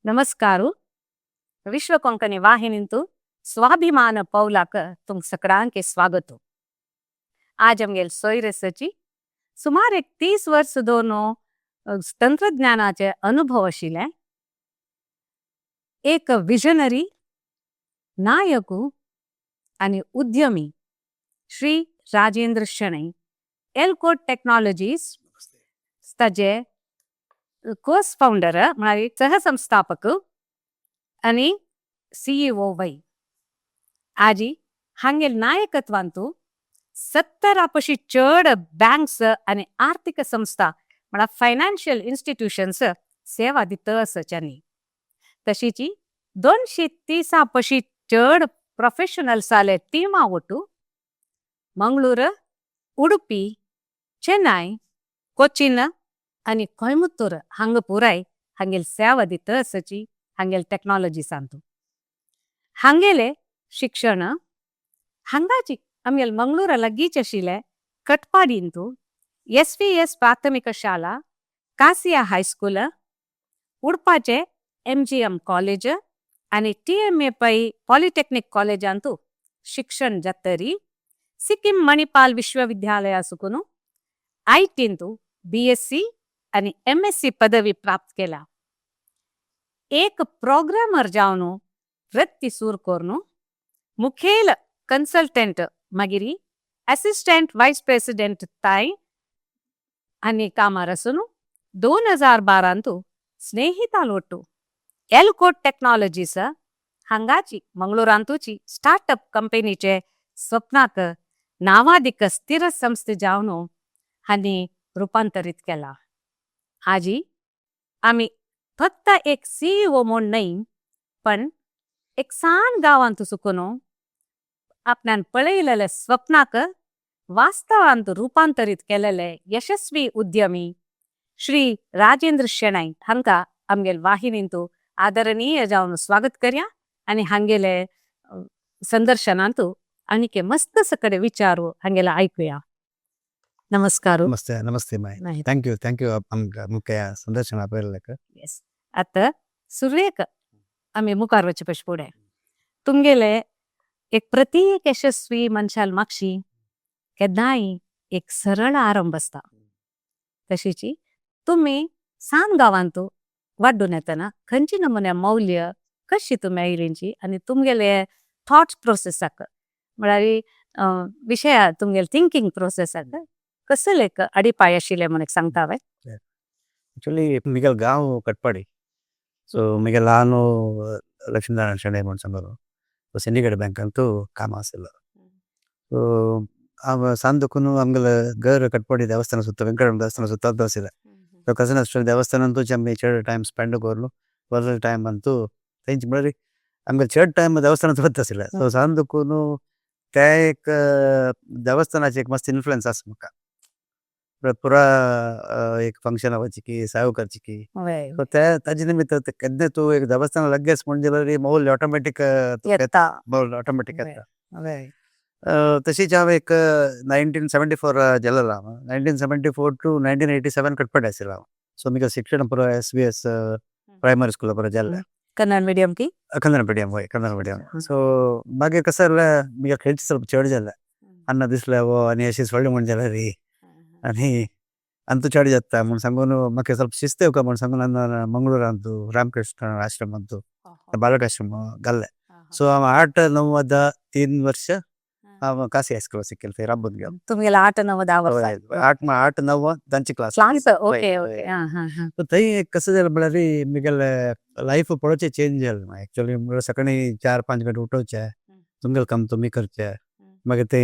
नमस्कार. विश्व कोंकणी वाहिनींतु स्वाभिमान पौलाक तुम सकडांके स्वागत. आज आमगेल सोयरेसाची सुमार एक 30 वर्ष दोनो तंत्रज्ञानाचे अनुभव आशिल्ले एक विजनरी नायकू आणि उद्यमी श्री राजेंद्र शणै, एलकोड टेक्नॉलॉजीज ताजे को फाउंडर म्हळ्यार सहसंस्थापक आणि सीईओ वै. आजी हांगेल नायकत्वांतु 70 पशी चड बँक्स आणि आर्थिक संस्था म्हळ्यार फायनान्शियल इन्स्टिट्यूशन्स सेवा दित आसच्यांनी, तशीची 230 पशी चड प्रोफेशनल्स आले टीमा ಒಟ್ಟು मंगळूर, उडुपी, चेन्नई, कोचीन आणि कोयमुत्तूर हांगा पुराय हांगेल सेवा दित आसची हांगेल टेक्नॉलॉजी सांतू. हांगेले शिक्षण हांगाची आमगेल मंगळूरा लागींच आशिल्ले कटपाडींतू एस.व्ही.एस. प्राथमिक शाळा, कासिया हायस्कूल, उडपाचे एम.जी.एम. कॉलेज आणि टी.एम.ए. पै पॉलिटेक्निक कॉलेजांतू शिक्षण जातरी सिक्किम मणिपाल विश्वविद्यालया सुकून I टींतू बी.एस.सी. आणि एम.एस.सी. पदवी प्राप्त केला. एक प्रोग्रामर जावन वृत्ती सूर करून मुखेल कन्सल्टंट, मागीर असिस्टंट वायस प्रेसिडेंट ताय आनी कामार आसून 2012 स्नेहिताल ಒಟ್ಟು एलकोड टेक्नॉलॉजीस हांगाची मंगळूरांतूची स्टार्टअप कंपनीचे स्वप्नाक नावादीक स्थिर संस्थे जावन हांणी रुपांतरीत केला. आजी आमी फक्त एक सीईओ म्हूण न्हय, पण एक सान गांवांत सुकून आपणान पळयलेले स्वप्नाक वास्तवांत रूपांतरीत केलेले यशस्वी उद्यमी श्री राजेंद्र शेणै हांका आमगेल वाहिनींतू आदरणीय जावन स्वागत करया आणि हांगेले संदर्शनांतू आनीक मस्त सकडे विचारू हांगेले आयकुया. नमस्कार. नमस्ते, नमस्ते माय. नाही. Thank you, thank you आमकां संदर्शन आपयल्ल्याक. येस, आतां सुरवेक आमी मुखार वचचे पयशे फुडें तुमगेले एक प्रत्येक यशस्वी मनशाल मागशी केन्नाय एक सरळ आरंभ आसता. तशीची तुमी सान गांवांतू वाड्डून येतना खंयची नमुन्या मौल्य कशी तुमी आयलींची आनी तुमगेले थॉट्स प्रोसेसाक म्हळ्यार विशया तुमगेले थिंकींग प्रोसेसाक कसले एक अडिपाय आशिल्ले म्हूण एक सांगता हांवें. एक्चुअली मिगेल गांव कटपाडी. सो मिगेल ल्हान लक्ष्मीनारायण शेणै म्हूण सांगलो. सो सिंडिकेट बँकांतू काम आशिल्लो. सो हांव सान दुखून आमगेले घर कटपाडी देवस्थान सुತ್ತ, वेंकटरमण देवस्थान सुತ್ತ आशिल्लें. सो कजन आसले देवस्थानांतूच आमी चड टायम स्पेंड करून वरले टायम अंतू थंयच, म्हळ्यार आमगे चड टायम देवस्थानांत वता आशिल्ले. सो सान दुखून ते एक देवस्थानाचे एक मस्त इन्फ्लुएन्स आसा म्हाका. म्हळ्यार पुरा एक फंक्शन वचची की सेवा करची की. सो ते ताजे निमित्त केन्ना तूं एक देवस्थाना लागींच म्हण जाल्यार मौल्य ऑटोमॅटीक येता. मौल्य ऑटोमॅटीक येता. तशीच हांव एक 1974 जाल्लो हांव. 1974 टू 1987 कटपट आशिल्लो हांव. सो म्हगे शिक्षण पुरो एस.व्ही.एस. प्रायमरी स्कूल पुरो जाल्लें. कन्नड मिडियम की? कन्नड मिडियम, वय, कन्नड मिडियम. सो मागीर कसं जालें, म्हगे खेळचे ಸ್ವಲ್ಪ चड जालें. अन्ना दिसले वो आनी अशी व्हडलें म्हण जाल्यार आनी अंतू चड जाता म्हूण सांगून म्हाका ಸ್ವಲ್ಪ शिस्त येवका म्हूण सांगून अन्ना मंगळूरांतू रामकृष्ण आश्रम अंतू बालकाश्रम घाल्लें. सो हांव 8, 9, 10 3 ವರ್ಷ हांव कासी हायस्कूल शिकले थंय राबून गेलो. तुमगेले 8, 9, 10 वर्सां? 8, 8, 9 तांची क्लास. क्लास, ओके ओके आं हां हां. सो थंय कसं जालें म्हळ्यार म्हगेलें लायफ पळोवचें चेंज जालें. एक्चुअली म्हळ्यार सकाळीं 4-5 घंटे उठोवचें, तुमगेलें काम तुमी करचें, मागीर ते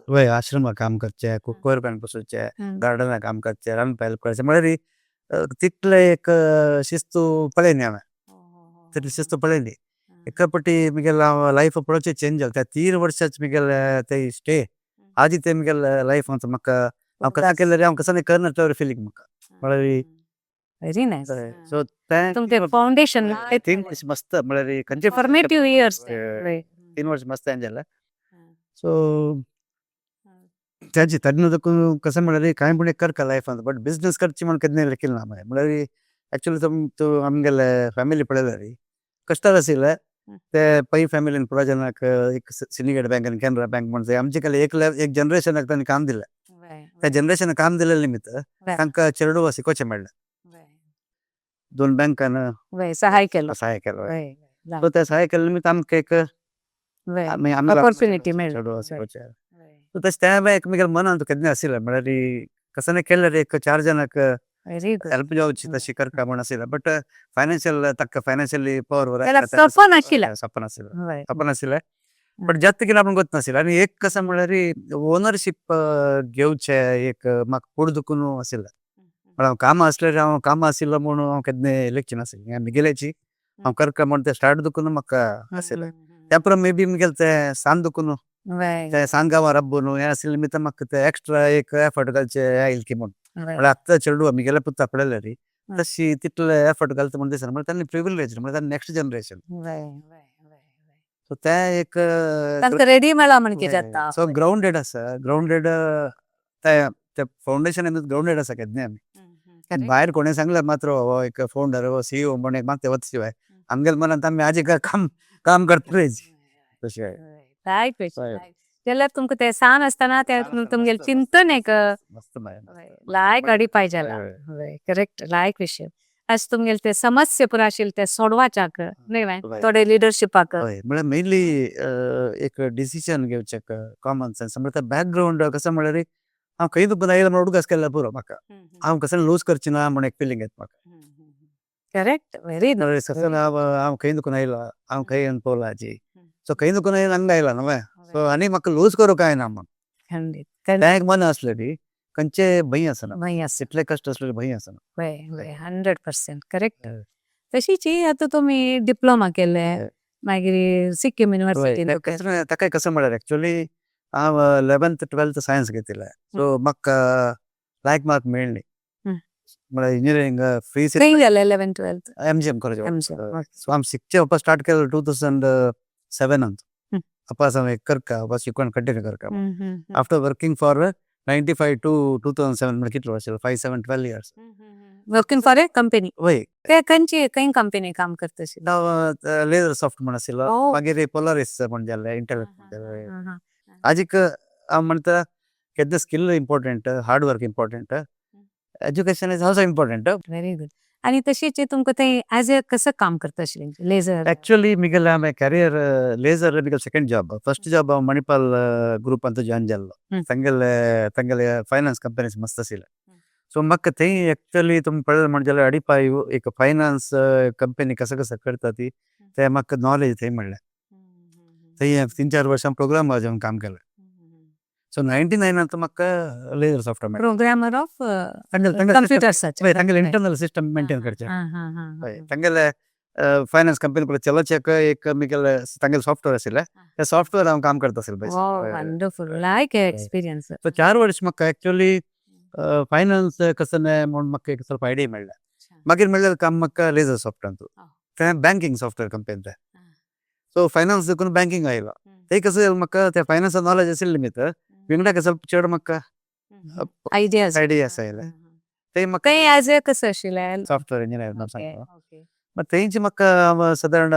वय आश्रमा काम करचें, कोयर पॅन पुसोवचें, गार्डना काम करचें, रांदपा हेल्प करचें. म्हळ्यार तितलें एक शिस्तू पळयली हांवें, तितली शिस्त पळयली. एका पटी म्हगेलें हांव लायफ पळोवचें चेंज जालें. त्या 3 वर्साच म्हगेलें ते स्टे आजी ते म्हगेलें लायफ म्हाका हांव कसं केलें, हांव कसं करना फिलींग म्हाका म्हळ्यार. Very nice. सो तें तुमचें फावंडेशन. 3 वर्स मस्त, म्हळ्यार खंयचे फॉर्मेटिव्ह इयर्स. 3 वर्स मस्त एन्जॉय जालें. सो तेजी तेन्ना देखून कसं म्हळ्यार कांय पूण एक करता लायफान, बट बिजनस करची म्हण केन्ना लेखील ना हांवें. म्हळ्यार ऍक्च्युली तूं आमगेले फॅमिली पळयल्यार कश्ट आशिल्ले ते पै फॅमिलीन पुरा जनाक एक सिंडिकेट बँक आनी कॅनरा बँक म्हणजे आमचे कडेन एक एक जनरेशनाक तांणी काम दिलें. त्या जनरेशनाक काम दिल्ले निमित्त तांकां चेडवा शिकोवचें मेळ्ळें. दोन बँकान सहाय केलो. सहाय केलो. सो ते सहाय केल्ले निमित्त आमकां एक ऑपॉर्च्युनिटी मेळ्ळी. चेडवा शिकोवचें. सो तशें तें एक म्हगेल्या मनांत केन्ना आशिल्लें, म्हळ्यार कसो केल्यार एक चार जणांक व्हेरी गुड. हेल्प जावची तशी करता म्हूण आशिल्लें, बट फायनान्शियल ताका फायनान्शियली पॉवर सपन आशिल्लें. सपन आशिल्लें, सपन आशिल्लें, बट जाता कितें आपूण गोत नाशिल्लें. आनी एक कशें म्हळ्यार ओनरशीप घेवचें एक म्हाका कूड दुखून आशिल्लें. म्हळ्यार हांव कामां आसल्यार हांव कामां आशिल्लो म्हूण हांव केन्ना इलेक्शन आशिल्लें म्हगेलेची हांव करता म्हूण तें स्टार्ट दुखून म्हाका आशिल्लें. त्या उपरांत मे बी म्हगेलें तें सान दुखून तें सान गांवां रब्बून हें आशिल्लें निमित्त म्हाका तें एक्स्ट्रा एक एफर्ट घालचें हें आयलें की म्हूण. म्हळ्यार आतां चेडवां म्हगेले पुता पळयल्यार तशी तितले एफर्ट घालता म्हूण दिसना, म्हळ्यार तांणी प्रिविलेज, म्हळ्यार तांणी नेक्स्ट जनरेशन. सो तें एक तांकां रेडी मेळ्ळा म्हण कितें जाता. सो ग्रावंडेड आसा, ग्रावंडेड ते फावंडेशन ग्रावंडेड आसा केन्ना आमी भायर कोणें सांगल्यार मात्र हो एक फावंडर हो सीईओ म्हण मात वच शिवाय आमगेले मनांत आमी आजी काम काम करतले तशें. रायट. जाल्यार तुमकां ते सान आसतना ते तुमगेलें चिंतन एक मस्त लायक अडी पाहिजे. करेक्ट, लायक विशय. अशें तुमगेले ते समस्या पुरा आशिल्ले ते सोडवाच्याक न्ही थोडे लिडरशिपाक. हय, म्हळ्यार मेनली एक डिसिजन घेवचें कॉमन सेन्स. म्हळ्यार बॅकग्रावंड कसो म्हळ्यार हांव खंय दुखून आयलो म्हूण उडगास केल्यार पुरो म्हाका, हांव कसो लूज करची ना म्हूण एक फिलींग येता म्हाका. Correct, very. हांव हांव खंय दुखून आयलो, हांव खंय येवन पावला आजी. सो खंय दुखून आयलो हांगा आयला न्हू. सो आनी म्हाका लूज करूंक कांय ना म्हूण तें एक मन आसलें ती खंयचे भंय आसना, भंय आसना, तितले कश्ट आसले भंय आसना. हय हय, 100% करेक्ट. तशीच आतां तुमी डिप्लोमा केले, मागीर सिक्कीम युनिवर्सिटीन. ताका कसो म्हळ्यार एक्चुअली हांव 11th 12th science घेतिल्लें, सो म्हाका लायक मार्क मेळ्ळी म्हळ्यार इंजिनियरींग फ्री. खंय जालें 11th 12th? MGM college. So आमी शिकचे वापस स्टार्ट केलें 2007. अपास हांव एक करका वापस शिकून कंटिन्यू करका. After working for 95 to 2007 म्हळ्यार कितले वर्स, 5 7 12 years working for a company. वय. ते खंयची खंय कंपनी काम करता? हांव लेजर सॉफ्ट म्हण आशिल्लो, मागीर पोलारीस म्हण जालें, इंटेल. आजीक हांव म्हणटा केन्ना skill important, hard work important, education is also important. Very good. आनी तशीच तुमकां ते एज ए कसं काम करता आशिल्लें लेजर? एक्चुअली मिगेले हांवें करियर लेजर मिगेले सेकंड जॉब. फस्ट जॉब हांव मणिपाल ग्रुप ಅಂತ ಜಾಯ್ನ್ जाल्लो. ತಂಗೆಲೆ ತಂಗೆಲೆ ಫೈನಾನ್ಸ್ ಕಂಪನೀಸ್ ಮಸ್ತ್ आशिल्ले. सो म्हाका थंय एक्चुअली तुमी पळयलें म्हण जाल्यार अडिपाय एक फायनान्स कंपनी कसं कसं करता ती ते म्हाका नॉलेज थंय मेळ्ळें. थंय 3-4 वर्सां प्रोग्राम जावन काम केलें. सो 99 ಅಂತ म्हाका लेजर सॉफ्टवेअर मेळ्ळें. Programmer of computers. तांगेले इंटरनल सिस्टम मेंटेन करचें. तांगेले फायनान्स कंपनी पळय चलोवचेक एक मिगेले तांगेले सॉफ्टवेअर आशिल्लें, ते सॉफ्टवेअर हांव काम करता आशिल्लें. वंडरफुल, लायक एक्सपिरियन्स. सो 4 वर्स म्हाका एक्चुअली फायनान्स कसं म्हूण म्हाका एक ಸ್ವಲ್ಪ ಐडिया मेळ्ळें. मागीर मेळ्ळें काम म्हाका लेजर सॉफ्टवेअर, तें बँकींग सॉफ्टवेअर कंपनी तें. सो फायनान्स देखून बँकींग आयलो. ते कसं म्हाका ते फायनान्स नॉलेज आशिल्लें निमित्त विंगडा ಸ್ವಲ್ಪ चड म्हाका आयडियाज आयडियाज आयले ते म्हाका. थंय एज ए कसं आशिल्लें? सॉफ्टवेअर इंजिनियर म्हणून सांगता. मागीर थंयची म्हाका सादारण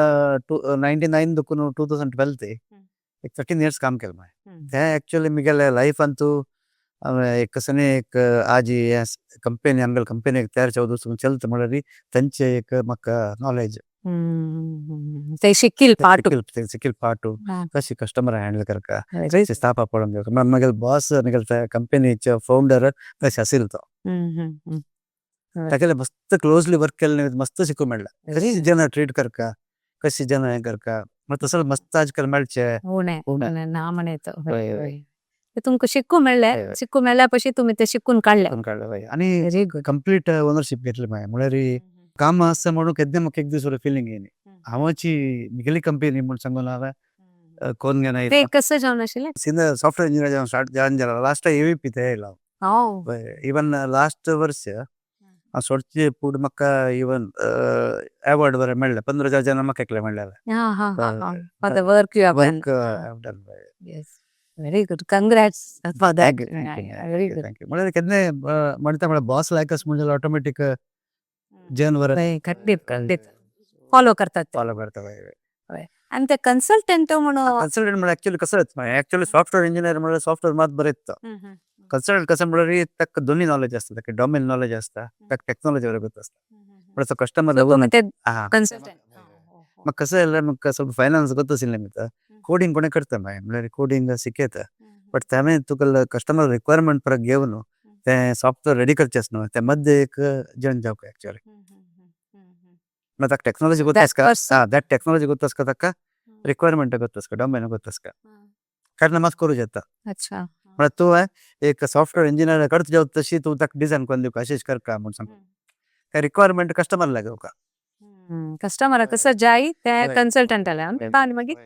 99 देखून 2012 ते एक 13 इयर्स काम केलें हांवें. तें एक्चुअली म्हगेले लायफ अंतू हांवें एक कसं एक आजी कंपनी आमगेले कंपनी तयार चवदा चलता म्हळ्यार थंयचे एक म्हाका नॉलेज. ते शिकील पाटू. शिकील पाटू कशी कस्टमर हँडल करका, कशी स्टाफ पळोवन घेवका. म्हगेले बॉस म्हगेले कंपनीचे फावंडर तशें आशिल्लो तो. तागेले मस्त क्लोजली वर्क केल्लें, मस्त शिकूंक मेळ्ळें कशी जन ट्रीट करका, कशी जन हें करका. मागीर तसो मस्त आजकाल मेळचे उणें ना म्हणें. तुमकां शिकूंक मेळ्ळें, शिकूंक मेळ्ळ्या पशी तुमी ते शिकून काडलें. काडलें आनी कंप्लीट ओनरशीप घेतली मागीर. म्हळ्यार काम आसा म्हणून केन्ना म्हाका एक दीस फिलींग येयली हांवाची म्हगेली कंपनी म्हूण सांगून हांवें कोन्न घेना. ते कसं जावन आशिल्लें? सिनियर सॉफ्टवेअर इंजिनियर जावन स्टार्ट जॉयन जाला, लास्ट एवीपी थंय आयलो. इवन लास्ट वर्स हांव सोडचे पूण म्हाका इवन अवॉर्ड बरें मेळ्ळें, 15,000 जाणां म्हाका एकलें मेळ्ळें. For the work you have done. Work. Yes, very good, congrats for that. Very good. Thank you. म्हळ्यार केन्नाय म्हणटा म्हळ्यार बॉस लायक आसा म्हणजे ऑटोमॅटीक जनवर खंडीत खंडीत फॉलो करतात ते. फॉलो करता. आनी ते कन्सल्टंट म्हणून. कन्सल्टंट म्हळ्यार ऍक्च्युअली कसं, ऍक्च्युअली सॉफ्टवेअर इंजिनियर म्हळ्यार सॉफ्टवेअर मात बरें येता. कन्सल्टंट कसं म्हळ्यार ताका दोन्ही नॉलेज आसता. ताका डोमेन नॉलेज आसता, ताका टेक्नॉलॉजी बरें गोत आसता. म्हळ्यार कस्टमर ते कन्सल्टंट. मग कसं जाल्यार म्हाका ಸ್ವಲ್ಪ ಫೈನಾನ್स ಗೊತ್ತಿಲ್ಲ ನಿಮಿತ್ತ ಕೋಡಿಂಗ್ ಕೊನೆ करता मागीर, म्हळ्यार कोडिंग शिकयता. बट त्यामुळे तुका कस्टमर रिक्वायरमेंट परत घेवन ते सॉफ्टवेअर रेडी करचें न्हू, ते मध्य एक जॉईन जावक ऍक्च्युअली. मग ताका टेक्नॉलॉजी ಗೊತ್ತ आसता, that technology ಗೊತ್ತ आसता, ताका रिक्वायरमेंट ಗೊತ್ತ आसता, डोमेन ಗೊತ್ತ आसता, कारण मात करूं जाता. म्हळ्यार तूं एक सॉफ्टवेअर इंजिनियर करता जावं तशी तूं ताका डिझायन करून दिवका, अशेंच करका म्हूण सांग. ते रिक्वायरमेंट कस्टमर लागोवका. कस्टमर कसं जाय ते कन्सल्टंट आनी मागीर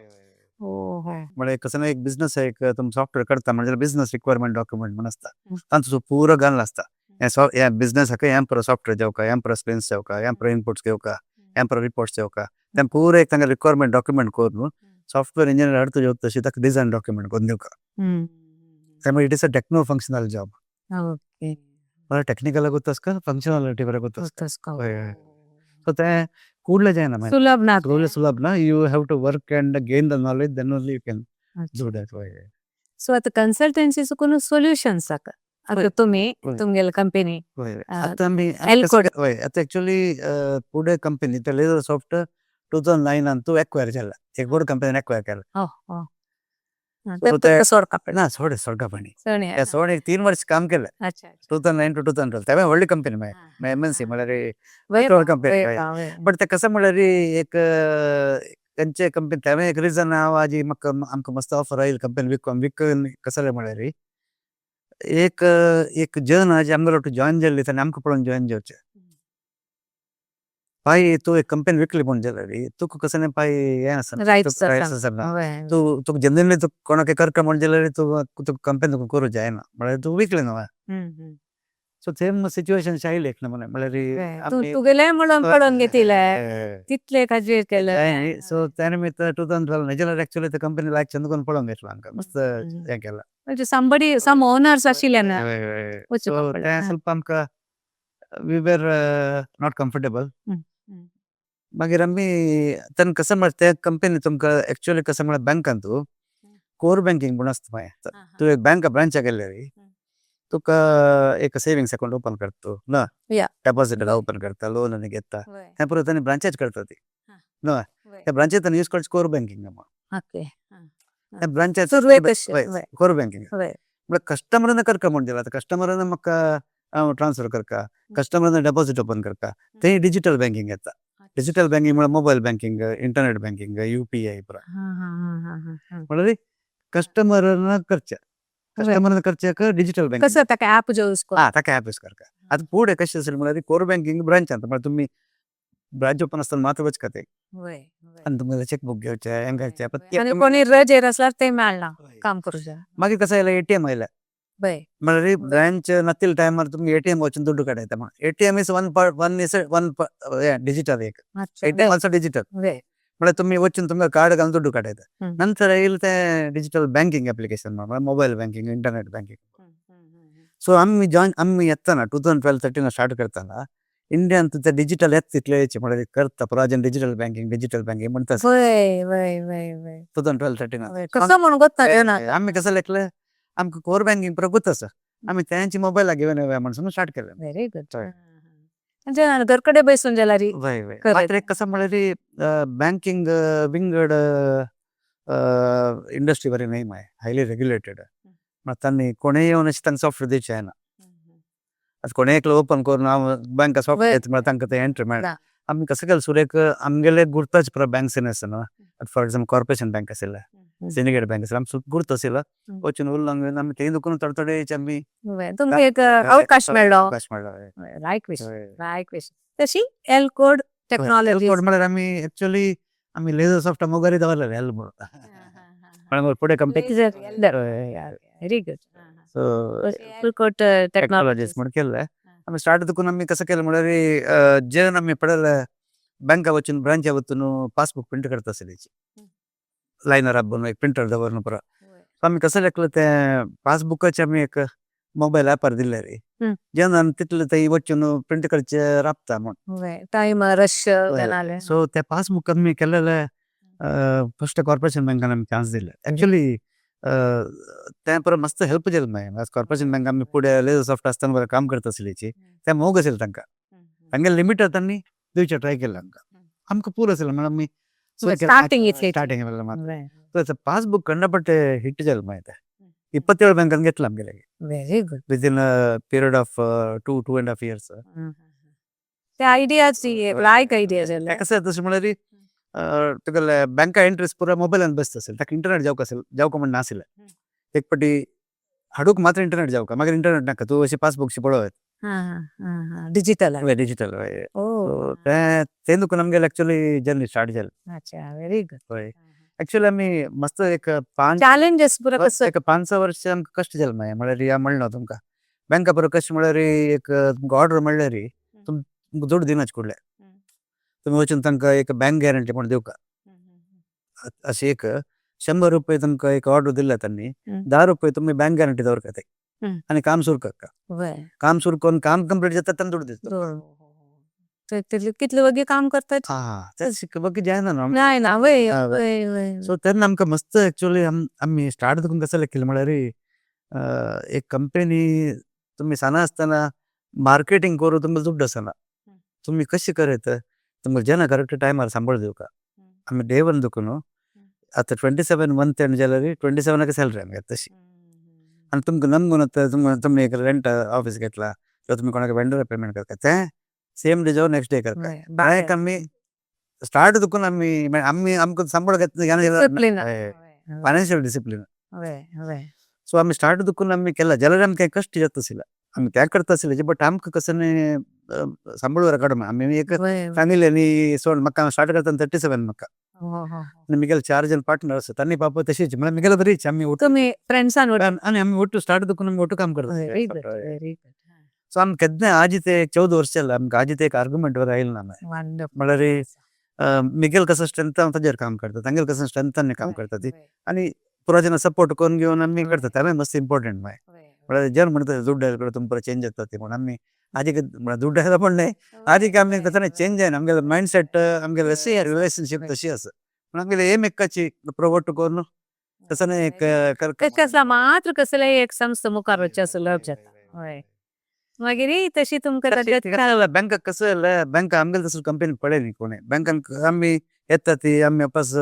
हो हो. म्हळ्यार कसं ना, एक बिझनस एक तुम सॉफ्टवेअर करता म्हणजे बिझनस रिक्वायरमेंट डॉक्युमेंट म्हण आसता. तांचो पुरो घालून आसता हे बिझनस हाका हें पुरो सॉफ्टवेअर जावका, हें पुरो स्क्रीन्स जावका, हें पुरो इनपुट्स घेवका, हें पुरो रिपोर्ट्स जावका. ते पुरो एक तांकां रिक्वायरमेंट डॉक्युमेंट करून सॉफ्टवेअर इंजिनियर हाडता जावता तशी ताका डिझायन डॉक्युमेंट करून दिवका. त्यामुळे it is a techno functional job. म्हळ्यार टेक्निकल ಗೊತ್ತ आसता, फंक्शनालिटी बरें ಗೊತ್ತ आसता. सो ते ಕೂಡಲೇ जायना मागीर. सुलभ ना. सुलभ सुलभ ना. You have to work and gain the knowledge, then only you can do that. So आता कन्सल्टन्सी चुकून सोल्युशन्स आसा आता तुम्ही तुमगेले कंपनी. आता आमी एलकोड. हय, आता ऍक्च्युअली फुडें कंपनी ते लेजर सॉफ्ट 2009 अंतू एक्वायर जाला, एक व्हड कंपनी एक्वायर केला. हो हो. सोड. ना, सोड सोडकापणी सोड एक 3 वर्ष काम केलं. 2009 to 2012 तेव्हा व्हडली कंपनी मागीर एमएनसी म्हळ्यार कंपनी. बट ते कसं म्हळ्यार एक तेंचे कंपनी तेव्हा एक रिजन हांव आजी म्हाका आमकां मस्त ऑफर आयली कंपनी विकून विकून. कसं म्हळ्यार एक एक जन आजी आमगेलो जॉईन जाल्ली, ताणें आमकां पळोवन जॉईन जावचें. पाय तूं एक कंपनी विकली म्हूण जाल्यार तुका कसं न्ही पाय हें आसा. रायट्स. रायट्स आसा. तूं तुका जनरली तुका कोणाक करका म्हूण जाल्यार तूं तुका कंपनी तुका करूं जायना, म्हळ्यार तूं विकली न्हू. सो सेम सिच्युएशन आयली एक नमुने म्हळ्यार. तुगेले म्हणून पळोवन घेतिले तितले खाजेर केले. सो त्या निमित्त 2012 नाजाल्यार ऍक्च्युअली ते कंपनी लायक चंद करून पळोवन घेतला आमकां मस्त हें केलां. म्हणजे समबडी सम ओनर्स आशिल्ले ना. सो ते ಸ್ವಲ್ಪ आमकां we were not comfortable. मागीर आमी तेन्ना कसं म्हळ्यार ते कंपनी तुमकां ऍक्च्युअली कसं म्हळ्यार बँकान कोर बँकिंग म्हूण आसता मागीर. तूं एक बँक ब्रांचाक गेल्यार तुका एक सेविंग्स अकाउंट ओपन करता तूं ना, डेपॉझिट ओपन करता, लोन आनी घेता, हें पुरो तांणी ब्रांचेच करता ती ना. त्या ब्रांचेत यूज करचे कोर बँकिंग. त्या ब्रांचात कोर बँकिंग म्हळ्यार कस्टमरान करका म्हूण दिला. कस्टमरान म्हाका हांव ट्रान्सफर करका, कस्टमरान डेपॉझिट ओपन करका, ते डिजिटल बँकिंग येता. डिजिटल बँकिंग म्हळ्यार mobile banking, internet banking, UPI पुरो. म्हळ्यार कस्टमरान करचे, कस्टमरान करच्याक डिजिटल बँकिंग. कसं ताका ऍप जो यूज. हा, ताका ऍप यूज करका. आतां फुडें कशें आसलें म्हळ्यार कोर बँकिंग ब्रांचांत म्हळ्यार तुमी ब्रांच ओपन आसतना मात्र वचका ते आनी तुमकां चॅकबुक घेवचें, हें करचें. आनी कोणी रजेर आसल्यार ते मेळना काम करूं. मागीर कसं आयलें, एटीएम आयलें. म्हळ्यार ब्रांच नतील टायमार तुमकां एटीएम वचून दुड्डू काडयता. ATM is one part, one is one digital एक. ATM also digital. म्हळ्यार तुमी वचून तुमकां कार्ड घालून दुड्डू काडयता. नंतर येयलें ते डिजिटल बँकिंग एप्लिकेशन, म्हळ्यार mobile banking, internet banking. So आमी जॉईन आमी येतना 2012-13 स्टार्ट करतना इंडियान ते डिजिटल येता तितले म्हळ्यार करता पुरो डिजिटल बँकिंग, डिजिटल बँकिंग म्हणटा. वय वय वय वय 2012-13. कसं म्हणून गोत्ता येना. आमी कसं लेखलं, आमकां कोर बँकिंग पुरो गोत आसा, आमी तेंचे मोबायलाक घेवन येवया म्हण स्टार्ट केलें. Very good. म्हणजे घरकडे बसून जाल्यार. वय वय. मात्र एक कसं म्हळ्यार बँकिंग विंगड इंडस्ट्री बरी न्हय मागीर हायली रेग्युलेटेड. मात तांणी कोणेय येवन अशें तांकां सॉफ्टवेअर दिवचें जायना. आतां कोणेय एकलो ओपन करून हांव बँका सॉफ्टवेअर म्हळ्यार तांकां ते एंट्री मेळना. आमी कसं केलें, सुरेक आमगेले गुर्ताच पुरो बँक्स आसा न्हू. फॉर एक्झाम्पल कॉर्पोरेशन बँक आशिल्लें, सिंडिकेट बँक आशिल्लें, आमचो गुर्त आशिल्लो, वचून उरलोंग आमी थंय दुखून थोडे थोडे आमी. तुमकां एक अवकाश मेळ्ळो. अवकाश मेळ्ळो. रायट विश, रायट विश. तशी एल कोड टेक्नॉलॉजी. म्हळ्यार आमी ऍक्च्युअली आमी लेजर सॉफ्ट मोगारी दवरलेले एल म्हणून फुडें company. Very good. So L code technologies technologies म्हण केल्ले आमी स्टार्ट दुखून. आमी कसं केलें म्हळ्यार जे आमी पडले बँका वचून ब्रांचा वचून पासबुक प्रिंट करता आसली, लायनर राबोवन एक प्रिंटर दवरून पुरो. आमी कसं लेखलं, ते पासबुकाचे आमी एक मोबायल ऍपार दिल्ले हम्म. जेन्ना तितले थंय वचून प्रिंट करचे राबता म्हूण. टायम रश हय. जालें. सो ते पासबुक आमी केलेले फस्ट कॉर्पोरेशन बँकान आमी चान्स दिले एक्चुअली. तें परत मस्त हेल्प जालें मागीर कॉर्पोरेशन बँक आमी फुडें लेजर सॉफ्ट आसतना बरें काम करता आसलीची तें मोग आशिल्लें तांकां. तांगेले लिमिट तांणी दिवचें ट्राय केलें आमकां. आमकां पुरो आशिल्लें म्हणून आमी स्टार्टिंग इतलें. स्टार्टिंग. सो पासबुक कंडपट्टे हिट जालें मागीर तें 27 बँकान घेतलें आमगेलें very good. Within a period of 2, 2.5 years. ते आयडियाज लायक आयडिया जाले. कसं तशें म्हणल्यार तुगेले बँका एंट्रीज पुरा मोबायलान बसता आशिल्लें. ताका इंटरनेट जावक आशिल्लें, जावक म्हण नाशिल्लें. एक पाटी हाडूंक मात्र इंटरनेट जावका, मागीर इंटरनेट नाका, तूं अशें पासबुक पळोवप. डिजिटल. डिजिटल. ओ. तें तें दुखून आमगेलें एक्चुअली जर्नी स्टार्ट जालें. अच्छा, व्हेरी गुड. हय, एक्चुअली आमी मस्त एक पांच चॅलेंजेस पुरा कसो एक 5-6 वर्ष आमकां कश्ट जालें. मागीर म्हळ्यार हांव म्हणलो तुमकां बँका बरोबर कशें म्हळ्यार एक तुमकां ऑर्डर मेळ्ळरी तुमकां दुडू दिनाच कुडले. तुमी वचून तांकां एक बँक गॅरंटी म्हूण दिवका. अशें एक ₹100 तुमकां एक ऑर्डर दिल्या तांणी, ₹10 तुमी बँक गॅरंटी दवरता ते आनी काम सुरू करता. काम सुरू करून काम कंप्लीट जाता तेन्ना दुडू दिता. कितले वगी काम करतात. हा, तें वगी जायना न्हू. नाही ना, वय वय वय. सो तेन्ना आमकां मस्त एक्चुअली आमी स्टार्ट देखून कसलें केलें म्हळ्यार एक कंपनी तुमी सांगना आसतना मार्केटिंग करूं तुमकां दुड्ड आसना, तुमी कशें करत तुमकां जेन्ना करेक्ट टायमार सांबाळ दिवका. आमी डे वन देखून आतां 27 मंथ एंड जाल्यार 27 सॅलरी आमगे तशी. आनी तुमकां नमगून आतां तुमकां तुमी एक रेंट ऑफीस घेतला किंवा तुमी कोणाक वेंडर पेमेंट करता, तें सेम डे जावं नेक्स्ट डे करता. एक आमी स्टार्ट देखून आमी आमी आमकां सांबाळ डिसिप्लीन. Financial discipline. वय वय सो आमी स्टार्ट देखून आमी केला जाल्यार आमकां कश्ट जाता आशिल्लें, आमी तें करता आशिल्लें, बट आमकां कसं सांबाळ काडून आमी एक फॅमिली आनी सोड म्हाका स्टार्ट करतना 37 म्हाका आनी मिगेले चार जण पार्टनर आसा, तांणी पाप तशीच म्हळ्यार मिगेले बरीच आमी ಒಟ್ಟು तुमी फ्रेंड्सान. आनी आमी ಒಟ್ಟು स्टार्ट देखून आमी ಒಟ್ಟು काम करता. Very good, very good. So आमी केन्ना आजी ते 14 वर्ष जालें, आमकां आजी ते एक आर्ग्युमेंट वर आयले ना. म्हळ्यार मिगेल कसो स्ट्रेंथ हांव ताजेर काम करता, तांगेल कसो स्ट्रेंथ आनी काम करता ती आनी पुरा जेन्ना सपोर्ट करून घेवन आमी करता. तें मस्त इम्पॉर्टंट मागीर. म्हळ्यार जन म्हणटा दुड्ड आयले तुमकां परत चेंज जाता ती म्हूण, आमी आजी म्हळ्यार दुड्ड आयलो पण न्हय, आजी आमी तशें चेंज जायना. आमगेलो मायंड सेट, आमगेले रिलेशनशीप तशी आसा पूण आमगेले एम एक्काची प्रोवोट करून तसं न्हय एक कसला मात्र कसले एक संस्था मुखार वचचें सुलभ जाता. हय, मागीर तशी तुमकां बँक कसं जालें, बँक आमगेले तसो कंपनी पळय न्ही कोणें बँकान. आमी येता ती आमी वापस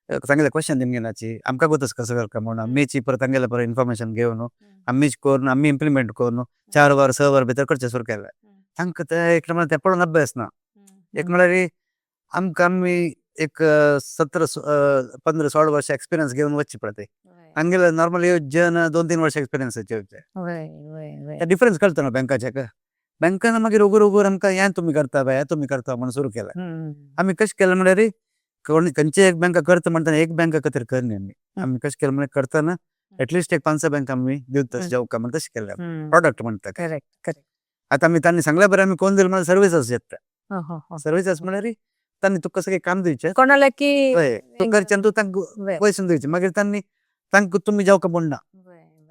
तांगेले क्वेश्चन दिवंक आमकां गोत कसं करता म्हणून आमीची परत तांगेले परत इन्फॉर्मेशन घेवन आमीच करून आमी इम्प्लिमेंट करून 4 वर 6 वर भितर करचें सुरू केलें. तांकां ते एक म्हळ्यार तें पळोवन अभ्यास ना. एक म्हळ्यार आमकां आमी एक 17 15-16 वर्ष एक्सपिरियन्स घेवन वचचे पडटा. हांगेले नॉर्मली जन 2-3 वर्ष एक्सपिरियन्स. वय वय वय डिफरन्स कळटा न्हू बँकाचे. बँकान मागीर उगूर उगूर आमकां हें तुमी करता हें तुमी करता म्हणून सुरू केलें. आमी कशें केलें म्हळ्यार कोण खंयचे एक बँका करता म्हणटा, एक बँका खातीर करनी आमी. आमी कशें केलें म्हळ्यार करतना एटलिस्ट एक पांच स बँक आमी दिवता जावका म्हण तशें केलें, प्रॉडक्ट म्हणटा. करेक्ट करेक्ट आतां आमी तांणी सांगल्या बरें आमी कोण दिलें म्हळ्यार सर्विसीस येता. सर्विसीस म्हळ्यार तांणी तुका सगळें काम दिवचें. कोणाला की हय, तूं करचें, तूं तांकां पयशे दिवचे, मागीर तांणी तांकां तुमी जावका म्हणना,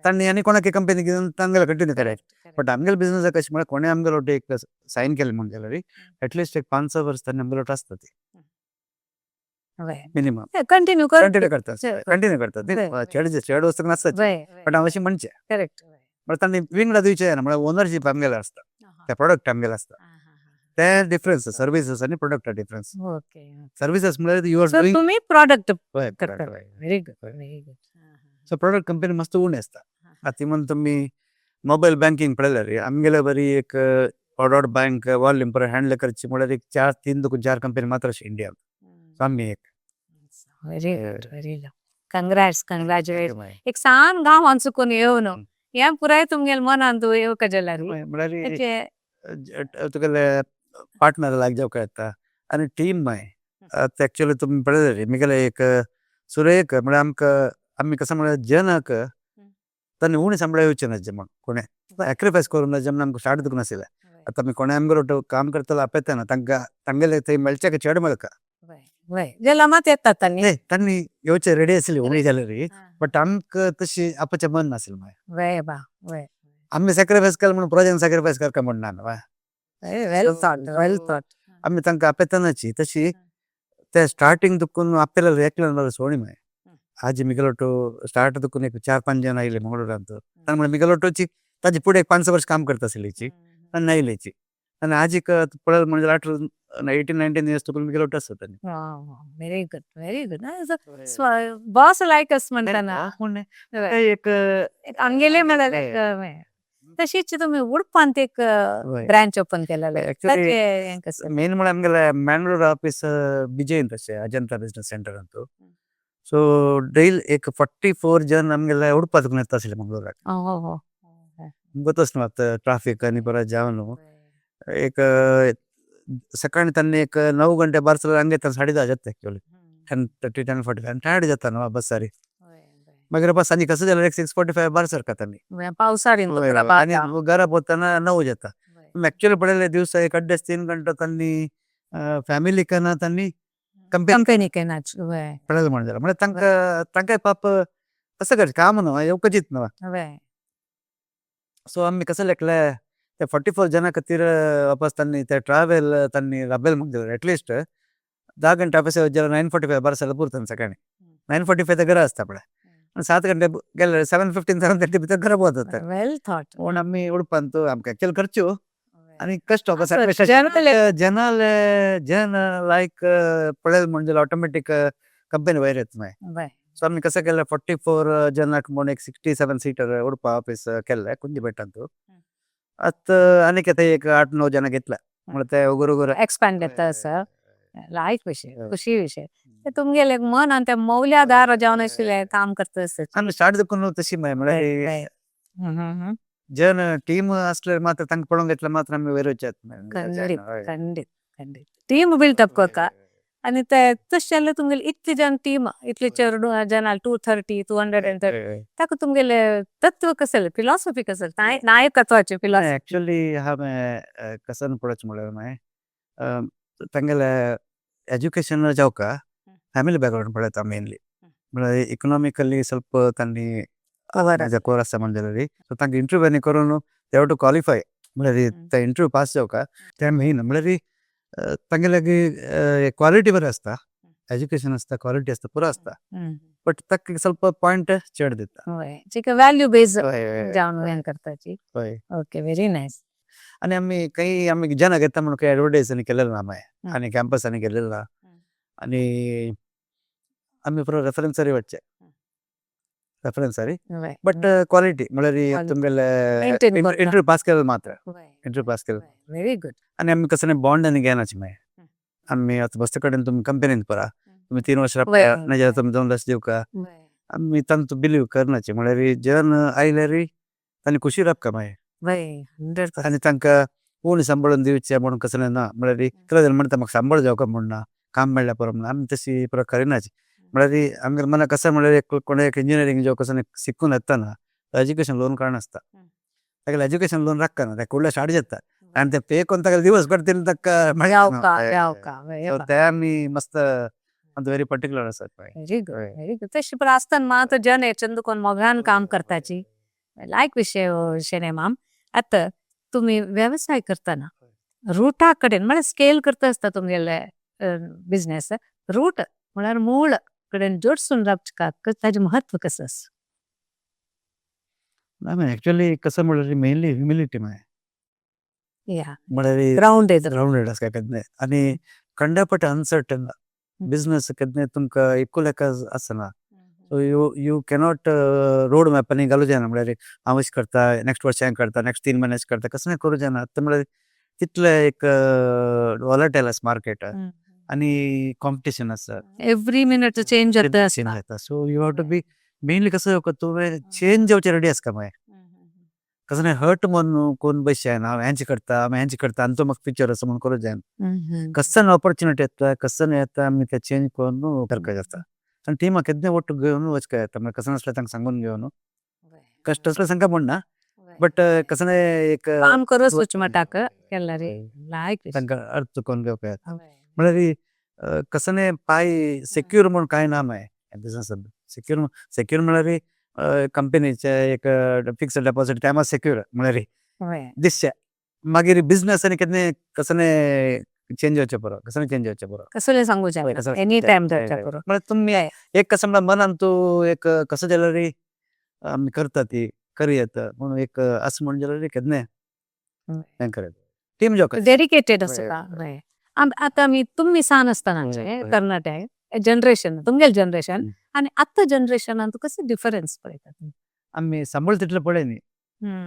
तांणी आनी कोणाक कंपनी घेवन तांगेले कंटिन्यू करायचे. बट आमगेले बिझनस कशें म्हळ्यार कोणें आमगेलो एक सायन केलें म्हण जाल्यार एटलिस्ट एक 5-6 वर्स तांणी आमगेलो आसता ती मिनिमम. कंटिन्यू कर. कंटिन्यू करता, कंटिन्यू करता. चेड चेड वस्तू नासता, बट हांव अशें म्हणचें म्हळ्यार तांणी विंगडा दिवचें ना, म्हळ्यार ओनरशीप आमगेलें आसता, ते प्रोडक्ट आमगेलें आसता. ते डिफरन्स सर्विसीस आनी प्रोडक्ट डिफरन्स. सर्विसीस म्हळ्यार you are doing तुमी प्रॉडक्ट करता. Very good, very good. So product company मस्त उणें आसता. आतां इवन तुमी मोबायल बँकिंग पळयल्यार आमगेले बरी एक ऑड बँक वॉल्यूम पळय हँडल करची म्हळ्यार एक चार तीन दुकून चार कंपनी मात्र अशें इंडियान, सो आमी एक. Very good, very good. Congrats, congratulate. एक सान गांवान चुकून येवन हें पुराय तुमगेले मनान तूं येवका जाल्यार म्हळ्यार तुगेले पार्टनर लायक जावका येता आनी टीम मागीर आतां एक्चुअली तुमी पळयलें मिगेले एक सुरेख म्हळ्यार आमकां आमी कसं म्हळ्यार जनाक तांणी उणें सांबाळ येवचें ना म्हण कोणें सॅक्रिफायस करूं ना जेन्ना आमकां स्टार्ट दुखून नाशिल्लें. आतां आमी कोणें आमगेलो काम करतलो आपयतना तांकां तांगेले थंय मेळचें चड मेळका. वय, जेला मात येतात तांणी. तांणी येवचे रेडी आसली उणी जाल्यार, बट आमकां तशी आपाचें मन नाशिल्लें मागीर. वय बा, वय. आमी सॅक्रिफायस केलें म्हणून प्रोजन सॅक्रिफायस करका म्हण ना न्हू. Well thought, well thought. आमी तांकां आपेतनाची तशी ते स्टार्टिंग दुखून आपल्याला एकल्यान सोडी मागीर आजी मिगलोटो स्टार्ट दुखून एक 4-5 जण आयले मंगळूरांत. तांणी म्हणलें मिगलोटोची ताजे फुडें एक 5-6 वर्ष काम करता आसलीची आनी आयलेची आनी आजीक पळयल म्हणजे 18-19 इयर्स तुकून मिगलोटो आसता तांणी. Very good, very good. Boss like us म्हणताना एक आमगेले म्हळ्यार तशीच तुमी उडपांत एक ब्रांच ओपन केलेले. ऍक्च्युली मेन म्हळ्यार आमगेले मँगलोर ऑफिस बिजय तशें Ajanta business centre Antu. So daily एक 44 जन आमगेले उडपा तुकून येता आसले मंगळूराक. गोतच न्हू आतां ट्राफीक आनी परत जाम न्हू. एक सकाळी तांणी एक 9 गंटे बारसलो हंगे 10:30 जाता ऍक्च्युली 10:30 10:45 टायर्ड जाता न्हू बस्सारी. मागीर बस सांजे कसं जाल्यार एक 6:45 बार सरका तांणी. पावसाळी आनी घरा पोवतना 9 जाता. ऍक्च्युली पळयले दिवसा एक 2.5-3 गंटो तांणी फॅमिली कना तांणी कंपनी केनाच पळयलं म्हण जाला म्हणजे तांकां तांकां पाप कसं करचें काम न्हू येवकचीत न्हू. सो आमी कसं लेखले ते 44 जन खातीर वापस तांणी ते ट्रॅव्हल तांणी राबयल म्हण जाल्यार एटलिस्ट 10 गंटे ऑफिस जाल्यार 9:45 बार पुरता सकाळी 9:45 घरा आसता पळय 7 गंटे गेले 7:15 7:30 भितर घरा पोवता. Well thought. पूण आमी उडपांत आमकां ऍक्च्युअली खर्चू आनी कश्ट जनाले जन लायक पळयल म्हण जाल्यार ऑटोमॅटीक कंपनी वयर येता मागीर. सो आमी कसं केलें 44 जनाक म्हूण एक 67 सीटर उडपा ऑफिस केल्लें कुंजी बेटांतू. आत आनीक ते एक 8-9 जण घेतले म्हळ्यार ते उगुर उगुर एक्सपांड येता आसा. लायक विशय, खुशी विशय. तुमगेले मन आनी ते मौल्यादार जावन आशिल्ले काम करता आसता. आमी स्टार्ट दुखून तशी म्हळ्यार जन टीम असल्यार मात्र तांकां पळोवंक घेतल्यार मात्र आमी वयर वचत. खंडीत खंडीत खंडीत टीम बिल्ट अप करता आनी ते तशें जाल्यार तुमगेले इतले जन टीम इतले चेडूं जन 230 230 ताका तुमगेले तत्व कसले फिलॉसॉफी कसले नायकत्वाची फिलॉसॉफी. ऍक्च्युअली हांवें कसं पळोवचें म्हळ्यार मागीर तांगेले एज्युकेशन जावका फॅमिली बॅकग्रावंड पळयता मेनली म्हळ्यार इकॉनॉमिकली ಸ್ವಲ್ಪ तांणी कोर आसता म्हण जाल्यार सो तांकां इंटरव्यू आनी करून they have to qualify म्हळ्यार ते इंटरव्यू पास जावका ते मेन म्हळ्यार तांगेले क्वालिटी बरें आसता, एज्युकेशन आसता, क्वालिटी आसता, पुरो आसता, बट ताका ಸ್ವಲ್ಪ पॉयंट चड दिता. व्हॅल्यू बेज जावन हें करताची. Okay, very nice. आनी आमी खंय आमी जन घेता म्हणून खंय एडवर्टायज आनी केलेलें ना मागीर आनी कॅम्पस आनी केलेलें ना आनी आमी पुरो रेफरन्सारी वचचे रेफरन्सारी बट क्वालिटी म्हळ्यार तुमगेले इंटरव्यू पास केलें मात्र इंटरव्यू पास केलें. Very good. आनी आमी कसं बॉन्ड आनी घेनाची मागीर आमी आतां बसते कडेन तुमी कंपनीन परा तुमी 3 वर्ष नाजाल्यार तुमी 2 लक्ष दिवका आमी तांचो बिलीव करनाचे म्हळ्यार जन आयल्यार तांणी खुशी रावका मागीर आनी तांकां कोण सांबाळून दिवचें म्हणून कसलें ना म्हळ्यार कितले जाण म्हणटा म्हाका सांबाळ जावका म्हूण ना काम मेळ्ळ्या पुरो म्हणून आमी तशी पुरो करिनाची म्हळ्यार आमगेले मनाक कसं म्हळ्यार एक कोण एक इंजिनियरींग जावं कसं शिकून येतना एज्युकेशन लोन काडनासता तागेलें एज्युकेशन लोन राखना ते कुडले स्टार्ट जाता आनी ते पे करून तागेले दिवस करतील ताका मेळटा. ते आमी मस्त वेरी पर्टिक्युलर आसात. Very good, very good. तशें पण आसतना मात जन हेच्यान दुकोन मोगान काम करताची लायक विशय शेणे माम. आतां तुमी वेवसाय करतना रुटा कडेन म्हळ्यार स्केल करता आसता तुमगेले बिजनेस रूट म्हळ्यार मूळ कडेन जोडसून रावचें ताजें म्हत्व कसं आसा? ना ऍक्च्युअली कसं म्हळ्यार मेनली ह्युमिलिटी मागीर म्हळ्यार ग्रावंडेड ग्रावंडेड आसता केन्नाय आनी कंडापट अनसर्टन बिजनेस केन्नाय तुमकां इक्वल एका आसना. So you cannot road map आनी घालूं जायना म्हळ्यार हांव अशें करता नेक्स्ट वर्स हें करता नेक्स्ट 3 म्हयने अशें करता कसलें करूं जायना. आतां म्हळ्यार तितलें एक वॉलेटायल आसा मार्केट आनी कॉम्पिटिशन आसा. एवरी मिनट चेंज जाता. चेंज जाता. So you have to be mainly कसं तुवें चेंज जावचें रेडी आसता मागीर कसलें हर्ट म्हणून कोण बस जायना हांव हेंच करता हांव हेंच करता आनी तो म्हाका फ्युचर आसा म्हणून करूं जायना. कसो ऑपॉर्च्युनिटी येता कसो येता आमी ते चेंज करून करपाक जाता. आनी टिमा केन्ना ಒಟ್ಟು घेवन वचपाक येता म्हळ्यार कसो नासल्यार तांकां सांगून घेवन कश्ट आसल्यार तांकां म्हणना बट कसं एक काम करूच वच मटाक केल्यार लायक तांकां अर्थ करून घेवपाक येता. म्हळ्यार कसं पाय सेक्यूर म्हणून कांय ना मागीर बिजनस सेक्यूर सेक्यूर म्हळ्यार कंपनीचे एक फिक्स्ड डेपॉझिट तें मात सेक्यूर म्हळ्यार दिसचे. मागीर बिझनस आनी कितें कसने चेंज जावचें पुरो, कसने चेंज जावचें पुरो. कसलें सांगू जायना, एनी टायम जावचें पुरो. म्हळ्यार तुमी एक कसं म्हळ्यार मनान तूं एक कसं जाल्यार आमी करता ती करयेत म्हणून एक अशें म्हण जाल्यार केन्नाय हें करत टीम जॉब डेडिकेटेड आसता. आतां आमी तुमी सान आसतना तरणाटे जनरेशन, तुमगेले जनरेशन आनी आतां जनरेशनान तुका कसो डिफरन्स पळयता? आमी सांबाळ तितले पळय न्ही,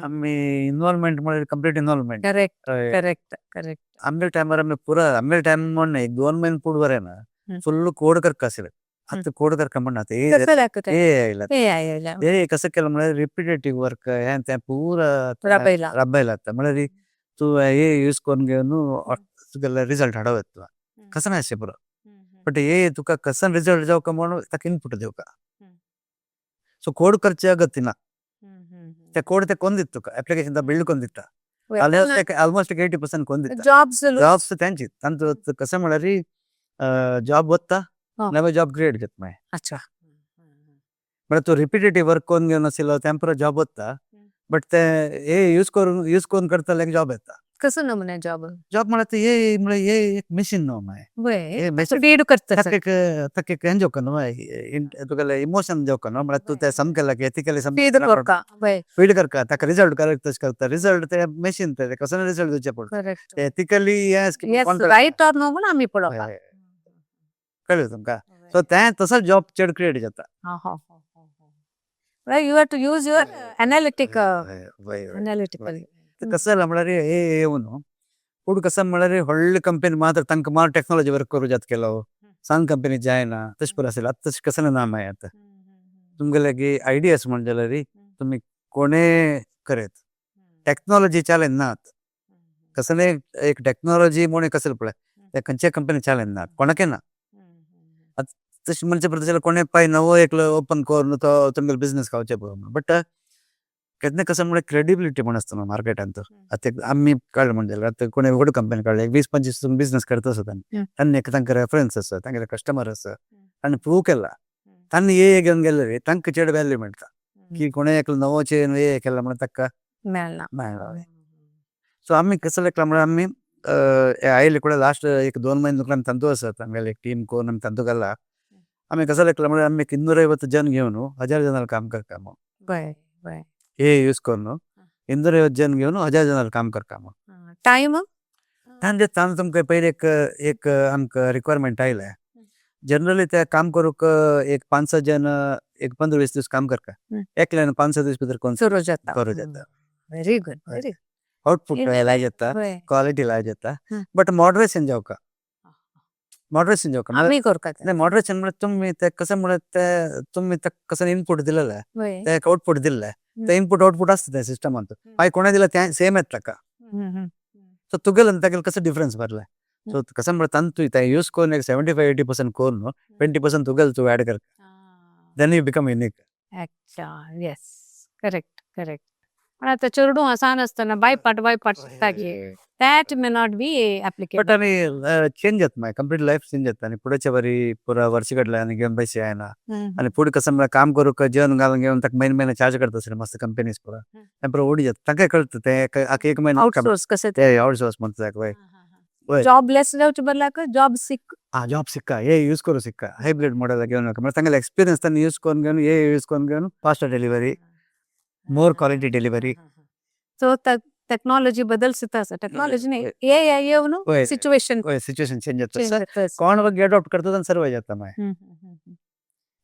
आमी इन्वॉल्वमेंट म्हळ्यार complete involvement. Correct correct correct. आमगे टायमार आमी पुरा आमगे टायम म्हण एक 2 म्हयने पूण बरें ना, फुल कोड करका आशिल्ले. आतां कोड करका म्हण आतां ए आयला. ए कसं केलं म्हळ्यार रिपिटेटिव्ह वर्क हें तें पुरा राबयला. राबयला. आतां म्हळ्यार तूं ए यूज करून घेवन तुगेले रिजल्ट हाडप येता कसं आसचें पुरो. बट ए तुका कसं रिजल्ट जावका म्हणून ताका इनपूट दिवका. सो कोड करचे अगत्य ना, ते कोड ते कोण दिता तुका, एप्लिकेशन बिल्ड कोण दिता, ऑलमोस्ट 80% कोण दिता. जॉब्स जॉब्स तेंची तांचो कसं म्हळ्यार जॉब वता, नवे जॉब क्रिएट जाता मागीर. म्हळ्यार तूं रिपिटेटिव्ह वर्क कोन्न घेवन आशिल्लो तें पुरो जॉब वता, बट ते ए यूज करून यूज करून करतल्याक जॉब येता. कसो नमुने जॉब? जॉब म्हळ्यार ए म्हळ्यार ए एक मशीन न्हू मागीर. फीड करता. ताका एक हें जावका न्हू, तुगेले इमोशन जावका न्हू, म्हळ्यार तूं तें सामकें एथिकली फीड करता. फीड करता, ताका रिजल्ट करेक्ट तशें करता, रिजल्ट ते मशीन ते कसो रिजल्ट दिवचें पडटा. एथिकली रायट ऑर नो म्हूण आमी पळोवपाक. कळ्ळें तुमकां? सो तें तसोच जॉब चड क्रिएट जाता. You have to use your analytical. कसं जालां म्हळ्यार हे येवन पूण कसं म्हळ्यार व्हडले कंपनी मात्र तांकां मार टॅक्नोलॉजी वर्क करूं जाता केलो, सान कंपनी जायना तशें पुरो आशिल्लें. आतां तशें कसलें ना मागीर. आतां तुमगेले की आयडियास म्हण जाल्यार तुमी कोणें करयत, टॅक्नोलॉजी चॅलेंज ना आतां. कसलें एक टॅक्नोलॉजी म्हूण कसलें पळय ते खंयच्या कंपनी चॅलेंज ना, कोणाकय ना. आतां तशें म्हणचे पडटा जाल्यार कोणें पाय नवो एकलो ओपन करून तो तुमगेलो बिजनस खावचें पळय. बट केन्ना कसं म्हळ्यार क्रेडिबिलिटी म्हण आसता न्हू मार्केटांत. आतां आमी काडलें म्हण जाल्यार आतां कोणें व्हड कंपनी काडलें, एक 20-25 बिजनस करता आसता तांणी, एक तांकां रेफरन्स आसा, तांगेले कस्टमर आसा, तांणी प्रूव केला, तांणी ए घेवन गेले तांकां चड व्हॅल्यू मेळटा की कोणें एकलो नवो चेन ए केला म्हणून ताका मेळना. मेळना. सो आमी कसं लेखला म्हळ्यार आमी आयले कडेन लास्ट एक 2 म्हयने आमी तांतू आसात, आमगेले एक टीम करून आमी तांतू घाला. आमी कसं लेखला म्हळ्यार आमी 250 जन घेवन 1000 जनांक काम करता म्हूण. बरें बरें. ए यूज करून 250 जन घेवन 1000 जनांक काम करता म्हूण. टायम? तांचे तांचे तुमकां पयलीं एक एक आमकां रिक्वायरमेंट आयलें. जनरली ते काम करूंक एक 5-6 जन एक 15-20 दीस काम करता, एकल्यान 5-6 दीस भितर कोण सुरू जाता. करूं जाता. Very good very. Output लायक जाता, क्वालिटी लायक जाता, बट मॉडरेशन जावका, मॉडरेशन जावका. आमी करता. नाही, मॉडरेशन म्हळ्यार तुमी ते कसं म्हळ्यार ते तुमी ते कसं इनपूट दिलेलें ते आउटपुट दिल्लें, ते इनपूट आउटपुट आसता त्या सिस्टमांत. मागीर कोणें दिलें तें सेम येता ताका. सो तुगेलें आनी तागेलें कसं डिफरन्स भरलें. सो कसं म्हळ्यार तांतू तें यूज करून एक 75-80% करून 20% तुगेलें तूं एड कर, then you become unique. अच्छा, येस, करेक्ट करेक्ट. पण आतां चेडूं आसान आसतना बायपाट बायपाट शिकता की that may not be applicable. But आनी चेंज जाता मागीर, कंप्लीट लायफ चेंज जाता. आनी फुडें बरी पुरा वर्स काडलें आनी घेवन पैसे जायना. आनी फुडें कसं म्हळ्यार काम करूंक जेवण घालून घेवन ताका म्हयने म्हयने चार्ज करता आसले मस्त कंपनीज पुरा, तें पुरा उडी जाता. तांकां कळटा तें एक म्हयनो आउटसोर्स कशें ते आउटसोर्स म्हणटा ताका. वय, जॉबलेस जावचे बदलाक जॉब सिक. आ जॉब सिक्का, हे यूज करूं सिक्का, हायब्रीड मॉडेल घेवन म्हळ्यार तांगेले एक्सपिरियन्स तांणी यूज करून घेवन हे यूज करून घेवन faster delivery, more quality delivery. So technology बदलसता आसा. टेक्नॉलॉजी न्ही, ए I येवन सिच्युएशन सिच्युएशन चेंज जाता. कोण अडॉप्ट करता तांकां सर्वाय जाता मागीर.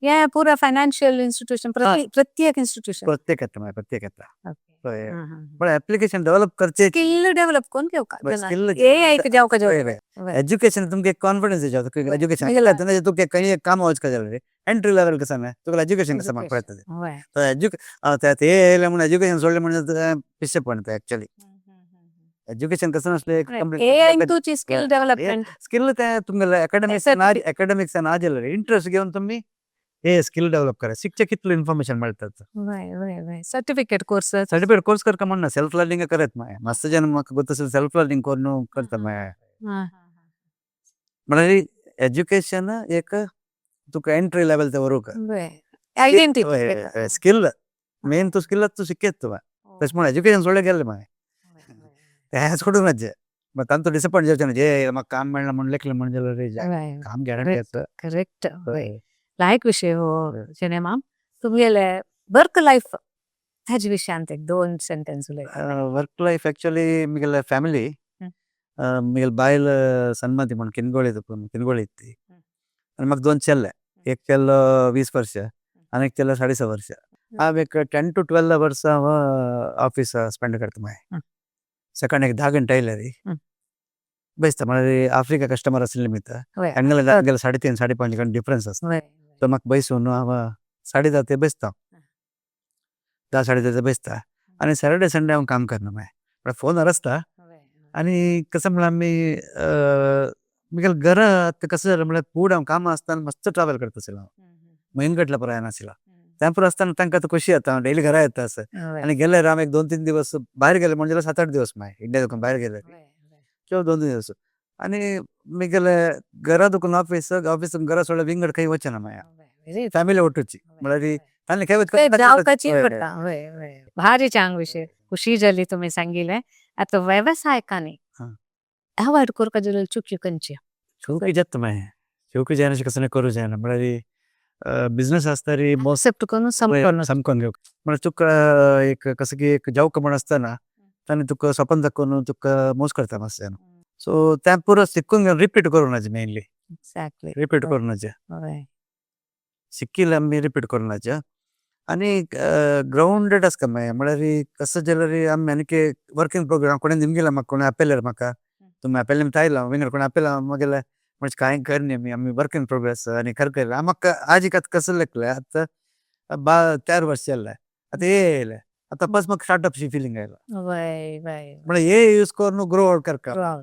हे पुरा फायनान्शियल इन्स्टिट्यूशन, प्रत्येक इन्स्टिट्यूशन प्रत्येक येता मागीर, प्रत्येक येता. पण एप्लिकेशन डेव्हलप करचे स्किल डेव्हलप करून घेवका, ए I जावका. एज्युकेशन तुमकां एक कॉन्फिडन्स जाता. एज्युकेशन तुका खंय काम वचका जाल्यार एंट्री लेवल कसं ना तुका एज्युकेशन कसं म्हाका पळयता. ते येयलें म्हणून एज्युकेशन सोडलें म्हणजे पिशेपण तें. एक्चुअली एज्युकेशन कसं नासलें. ए I तुजी स्किल डेव्हलपमेंट. स्किल ते तुमगेले एकाडेमिक्स एकाडेमिक्स ना जाल्यार इंट्रस्ट घेवन तुमी हे स्किल डेव्हलप करा, शिकचे कितले इन्फॉर्मेशन मेळटा. Certificate course. सर्टिफिकेट कोर्स करका म्हणना, सेल्फ लर्निंग करत मागीर. मस्त जन म्हाका गोत्त सेल्फ लर्निंग करून करता मागीर. म्हळ्यार एज्युकेशन एक तुका एंट्री लेवल ते व्हरूंक. आयडेंटिटी. स्किल मेन तूं स्किल तूं शिकयत तुवें. तशें म्हूण एज्युकेशन सोडलें गेलें मागीर तें सोडून वचचें. मागीर तांचो डिसपॉयंट जावचें ना, जे म्हाका काम मेळना म्हूण लेखलें म्हूण जाल्यार काम गॅरंटी आसता. करेक्ट, लायक विशय हो शेणै माम. तुमगेले वर्क लायफ ताजे विशयांत एक दोन सेंटेन्स उलय. वर्क लायफ एक्चुअली मिगेले फ्यामिली, मिगेले बायल सन्मती म्हूण किनगोळी किनगोळी इत्ती आनी म्हाका दोन चेडे, एक चेडो 20 वर्ष आनी एक चेडो 6.5 वर्ष. हांव एक 10 टू 12 अवर्स हांव ऑफीस स्पेंड करता. मागीर सकाळी एक 10 गंटे आयल्यार बेसता, म्हळ्यार आफ्रिका कस्टमर आशिल्ले निमित्त हांगेले 3.5 5.5 गंटे डिफरन्स आसता. सो म्हाका बैसून हांव 10:30 ते बेसता, 10 10:30 ते बेसता आनी सॅटर्डे संडे हांव काम करना मागीर, म्हळ्यार फोनार आसता. आनी कसो म्हळ्यार आमी म्हगेल्या घरा आतां कसो जालें म्हळ्यार चड हांव कामां आसतना मस्त ट्रॅवल करता आशिल्लो हांव, म्हयनो गटले पुराय आशिल्लो. तें पुरो आसतना तांकां आतां खोशी जाता हांव डेली घरा येता असो. आनी गेल्यार हांव एक 2-3 दिवस भायर गेले म्हणजे 7-8 दिवस मागीर इंडिया साकून भायर गेले किंवा 2-3 दिवस. आनी म्हगेले घरा दुकून ऑफीस, ऑफीस घरा सोडल्यार विंगड खंय वचना मागीर, फॅमिली ಒಟ್ಟುಚ್ಚಿ म्हळ्यार तांणी खंय. भारी चांग विशय, खुशी जाली तुमी सांगिलें. आतां वेवसायिकांनी अवॉयड करपा जाल्यार चुकी खंयची? चुकी जाता मागीर, चुकी जायना अशें कसो करूं जायना, म्हळ्यार बिजनस आसता रे एक्सेप्ट करून समजून समकोन घेवप. म्हळ्यार तुका एक कसो की एक जावक म्हण आसतना ताणें तुका सपन दाखोवन तुका मोस करता मातशें. सो तें पुरो शिकून घेवन रिपीट करूं नाजे मेनली. रिपीट करूं नाजे. शिकिल्लें आमी रिपीट करूं नाजे आनी ग्रावंडेड आसता मागीर. म्हळ्यार कसो जाल्यार आमी आनीक वर्क इन प्रोग्रेस. कोणें निमगिला म्हाका, कोणें आपयल्यार म्हाका तुमी आपयले निमित्त आयला, विंगड कोणें आपयला म्हगेलें म्हणजे कांय करनी आमी, आमी वर्क इन प्रोग्रेस आनी खरें खरें म्हाका आजीक आतां कसो लेखलें, आतां 4 वर्स जालें, आतां हे येयलें, आतां बस म्हाका स्टार्टअप शी फिलींग आयला. वय वय म्हळ्यार हे यूज करून ग्रो आउट करका.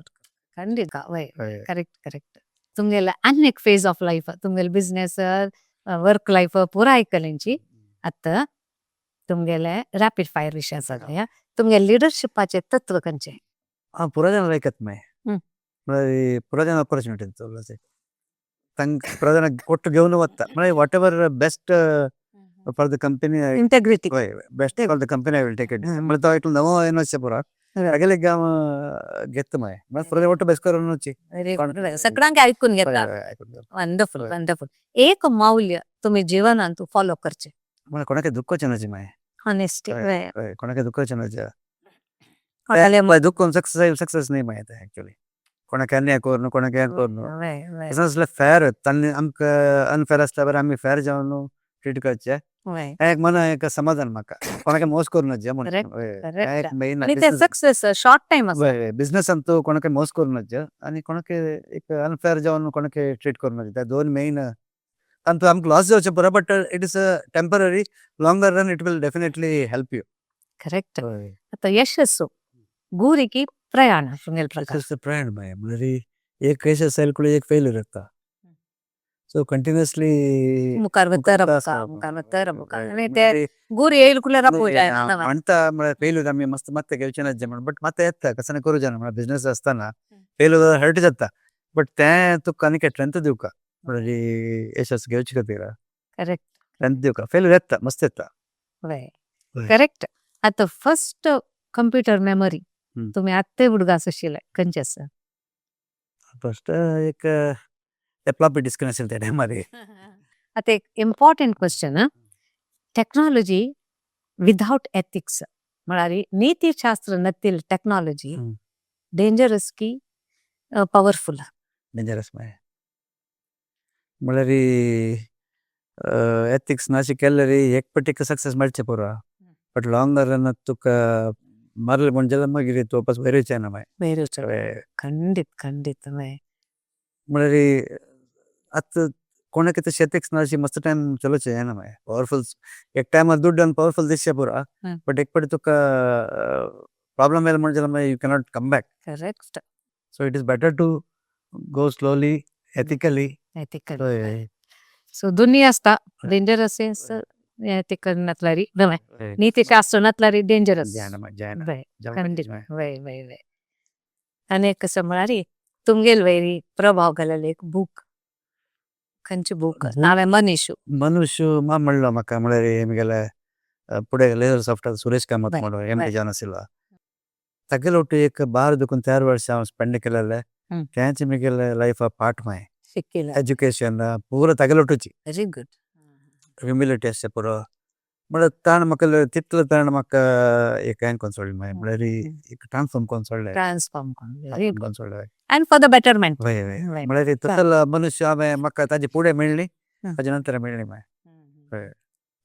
खंडीत, वय, करेक्ट करेक्ट. तुमगेले आनी एक फेज ऑफ लायफ, तुमगेले बिजनेस वर्क लायफ पुरा आयकलेंची. आतां तुमगेले रॅपीड फायर विशय सगळे. तुमगेले लिडरशिपाचे तत्व खंयचे? हांव पुरा जाण लायकत मागीर, म्हळ्यार पुरा जाण ऑपॉर्चुनिटी दिता तांकां, पुरा जाणां ಒಟ್ಟು घेवन वता, म्हळ्यार whatever best for the company. Integrity. Best for the company I will take it. म्हळ्यार तो इतलो नवो येनो पुरा सगळे हांव घेता मागीर, म्हळ्यार पुरा ಒಟ್ಟು बेस्ट करून वची. सगळ्यांक आयकून घेता. Wonderful wonderful. एक मौल्य तुमी जिवनांत फॉलो करचे? म्हळ्यार कोणाक दुखोवचें नाजे मागीर. ऑनेस्टी. कोणाक दुखोवचें नाजे. दुखोवन सक्सेस सक्सेस न्ही मागीर एक्चुअली, कोणाक अन्याय करून कोणाक हें करून तसो फॅर तांणी आमकां अनफॅर आसल्यार आमी फॅर जावन ट्रीट करचें, हें एक मना एक समाधान म्हाका. कोणाक मोस करूं नाजे म्हूण. एक मेन सक्सेस शॉर्ट टायम आसा. बिजनस कोणाक मोस करूं नाजे आनी कोणाक एक अनफॅर जावन कोणाक ट्रीट करूं नाजे, ते दोन मेन. तांतूत आमकां लॉस जावचें पुरो, but it is a temporary, longer run it will definitely help you. Correct. आतां यशस्सು गुरी की प्रयाण तुमगेले प्रकार? यशस्सु प्रयाण मागीर, म्हळ्यार एक यशस आयले कुडे एक फेल्यूर येता, सो कंटिन्युअसली मुखार वता रबका, मुखार वता रबका आनी ते गुरी येयल कुडले राबू जाय. म्हणटा म्हळ्यार फेल्यूर आमी मस्त मात्ते घेवचें नाजे म्हण, बट मात्ते येता, कसो करूं जायना. म्हळ्यार बिजनस आसतना फेल्यूर हर्ट जाता, बट तें तुका आनीक स्ट्रेंथ दिवका, म्हळ्यार यशस घेवचे खातीर. स्ट्रेंथ दिवका, फेल्यूर येता, मस्त येता. वय, करेक्ट. आतां फर्स्ट कंप्युटर मेमरी तुमी आत्ते उडगास आशिल्ले खंयचे आसा? फर्स्ट एक फ्लॉपी डिस्क आशिल्ले त्या टायमार. आतां एक important question, technology without ethics म्हळ्यार नीतिशास्त्र नतील टेक्नॉलॉजी डेंजरस की पॉवरफुल? डेंजरस मागीर, म्हळ्यार एथिक्स नाशी केल्यार एक पट्टी सक्सेस मेळचे पुरो, बट लॉंग रन तुका मरले म्हण जाल्यार मागीर तूं वापस वयर येवचें ना मागीर. खंडीत खंडीत. मागीर म्हळ्यार आतां कोणाक तशें एथिक्स नाशी मस्त टायम चलोवचें जायना मागीर. पॉवरफुल एक टायमार दुड्ड आनी पॉवरफुल दिसचें पुरो, बट एक पाटी तुका प्रॉब्लम येयलें म्हण जाल्यार मागीर you cannot come back. So it is better to go slowly, ethically. Ethically. So दोन्ही आसता, डेंजरस एथिकल नसल्यार, नीतिशास्त्र नसल्यार डेंजरस. खंडीत, वय वय वय. आनी कसो म्हळ्यार तुमगेले वयर प्रभाव घालले एक बूक? खंयचे बूक नावे मनीश? मनुष्य मा म्हणलो म्हाका, म्हळ्यार मिगेले पुढे लेजर साफ्ट सुरेश कामत म्हणून एम डी जान आशिल्लो, तागेले ಒಟ್ಟು एक बार दुखून 4 वर्ष हांव स्पेंड केलेले. तेंच मिगेले लायफ पार्ट माय शिकिಲ್ಲ. एजुकेशन ಪೂರ तागेले ಒಟ್ಟುಚಿ. Very good. Humility आसचे पुरो, म्हळ्यार ताण म्हाका तितलो ताण म्हाका एक हें कोन्न सोडलें मागीर, म्हळ्यार एक ट्रान्सफॉर्म कोन्न सोडलें. ट्रान्सफॉर्म. कोन्न सोडलें. And for the betterment. वय वय, म्हळ्यार तसलो मनुष्य हांवें म्हाका ताजे फुडें मेळ्ळी, ताजे नंतर मेळ्ळी मागीर. हय,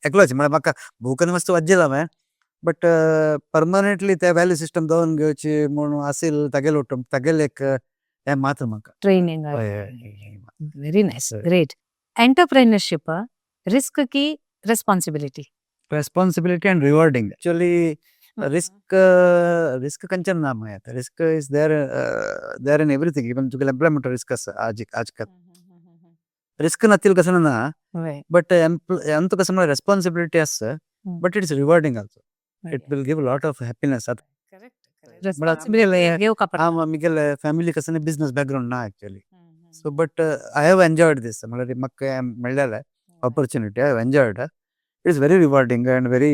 एकलोच म्हळ्यार म्हाका बूक वस्तू वाज्जेलो हांवें, बट परमनंटली ते व्हॅल्यू सिस्टम दवरून घेवची म्हणून आसील तागेलो ಒಟ್ಟು तागेले एक हें मात्र म्हाका. ट्रेनिंग. हय हय. Very nice. Great. Entrepreneurship risk की responsibility? Responsibility and rewarding. Actually risk, risk कंचन ना मागीर risk is there, there in everything. Even तुगेले एम्प्लॉयमेंट रिस्क आसा आज आजकाल. रिस्क नतील कसं ना, बट अंत कसं म्हळ्यार रेस्पॉन्सिबिलिटी आसा, but it's rewarding also. It will give lot of happiness. Responsibility घेवका पडटा. हांव मिगेले फॅमिली कसं बिझनस बॅकग्राऊंड ना actually, so but I have enjoyed this. म्हळ्यार म्हाका मेळ्ळेलें opportunity, I have enjoyed. It is very rewarding and very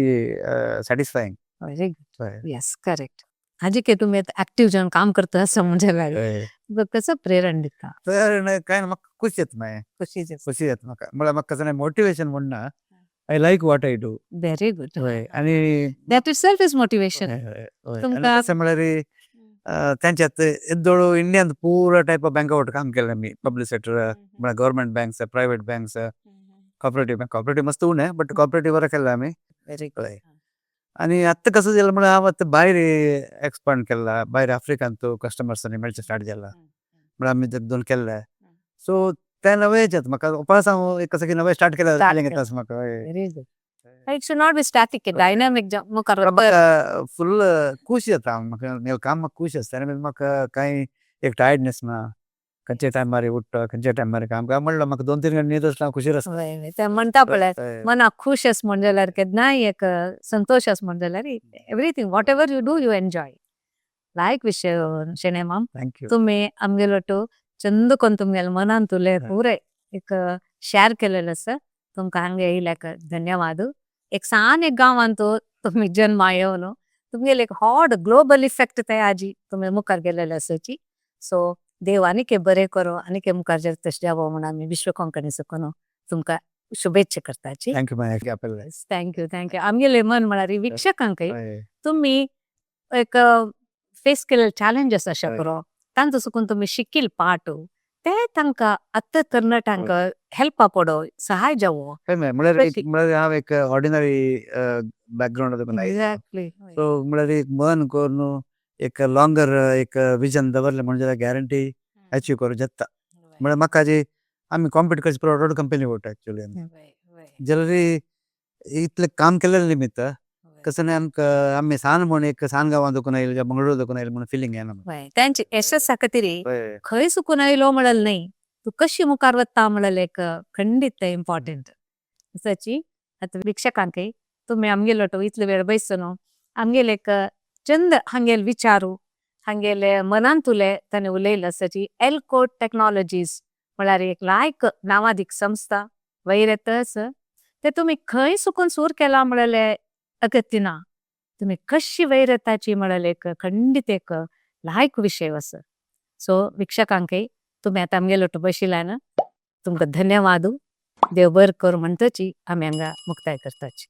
satisfying. Very good, yes, correct. हाजे तुम्ही active जावन काम करता असं म्हणजे लागले, कसं प्रेरण दिता? प्रेरणा काय ना, म्हाका खुशी येता मागीर. खुशी. खुशी येता म्हाका, म्हळ्यार म्हाका कसं मोटिवेशन म्हण ना, I like what I do. Very good. हय, आनी That itself is motivation. तुमकां कशें म्हळ्यार तेंच्यात येदोळ इंडियान पूरा टायप ऑफ बँका वट काम केलें आमी, पब्लीक सेक्टर म्हळ्यार government banks, private banks, cooperative bank. Cooperative मस्त उणें, बट कॉपरेटिव्ह बरें केल्लें आमी. Very हय, आनी आतां कसं जालें म्हळ्यार हांव आतां भायर एक्सपांड केला, भायर आफ्रिकांत कस्टमर्सांनी मेळचे स्टार्ट जाला, म्हळ्यार आमी दोन केल्ले. सो ते नवेच येता म्हाका, परस हांव एक कसं की नवें स्टार्ट केलें फिलिंग येता म्हाका, हय. Very good. It should not be static, dynamic मुखार. फुल खुशी जाता म्हाका, म्हगेलें काम म्हाका खुशी आसता आनी म्हाका कांय एक टायर्डनेस ना. खंयच्या टायमार उठ्ठा, खंयच्या टायमार काम काय म्हणलं म्हाका 2-3 घंटे न्हीद आसता, हांव खुशीर आसता. वय, ते म्हणटा पळय, मनाक खुश आस म्हण जाल्यार केन्नाय एक संतोश आस म्हण जाल्यार everything, whatever you do, you enjoy. लायक विशय शेणै माम. Thank you. तुम्ही आमगेलो चंद कोन तुमगेले मनान तुले पुरे एक शेअर केलेलं आसा. तुमकां हांगा येयल्याक धन्यवाद. एक सान एक गांवांत तुम्ही जन्मा येवन तुमगेले एक हॉड ग्लोबल इफेक्ट ते आजी तुम्ही मुखार गेलेले आसाची. सो देव आनीक बरें करो, आनीक मुखार जर तशें जावो म्हूण आमी विश्व कोंकणी सकून तुमकां शुभेच्छा करताची. Thank you मागीर आपयलें. Thank you, thank you. आमगेले मन म्हळ्यार वीक्षकांकय तुम्ही एक फेस केलेले चॅलेंजेस अशें करो, तांचो सुकून तुमी शिकील पाठ ते तांकां आतां तरणाट्यांक हेल्पा पडो, सहाय जावो. हय, म्हळ्यार म्हळ्यार हांव एक ऑर्डिनरी बॅकग्राऊंड. सो म्हळ्यार एक मन करून एक लॉंगर एक विजन दवरलें म्हणजे गॅरंटी अचीव करूं जाता. म्हळ्यार म्हाका जी आमी कॉम्पीट करचे प्रोडक्ट कंपनी वता एक्चुअली, जाल्यार इतलें काम केलेलें निमित्त कसं न्ही आमकां आमी सान म्हूण एक सान गांवांत दुखून आयले, मंगळूर दुखून आयले म्हणून फिलिंग येना. त्यांची यशस्सा खातीर खंय सुकून आयलो म्हणल न्हय, तूं कशी मुखार वता म्हणलें एक खंडीत इम्पॉर्टंट सची. आतां वीक्षकांकय तुमी आमगेलो तो इतलो वेळ बैसनो आमगेले एक चंद हांगेले विचारू, हांगेले मनांतुले ताणें उलयलें आसाची. एलकोट टेक्नॉलॉजीज म्हळ्यार एक लायक नांवादीक संस्था वयर येतच ते तुमी खंय सुकून सूर केला म्हणलें अगत्य ना, तुमी कशी वयर येताची म्हणलें एक खंडीत एक लायक विशय आसा. सो वीक्षकांकय तुमी आतां आमगेलो तो बशिल्ल्यान तुमकां धन्यवाद. देव बरें कर म्हणटची आमी हांगा मुक्ताय करताची.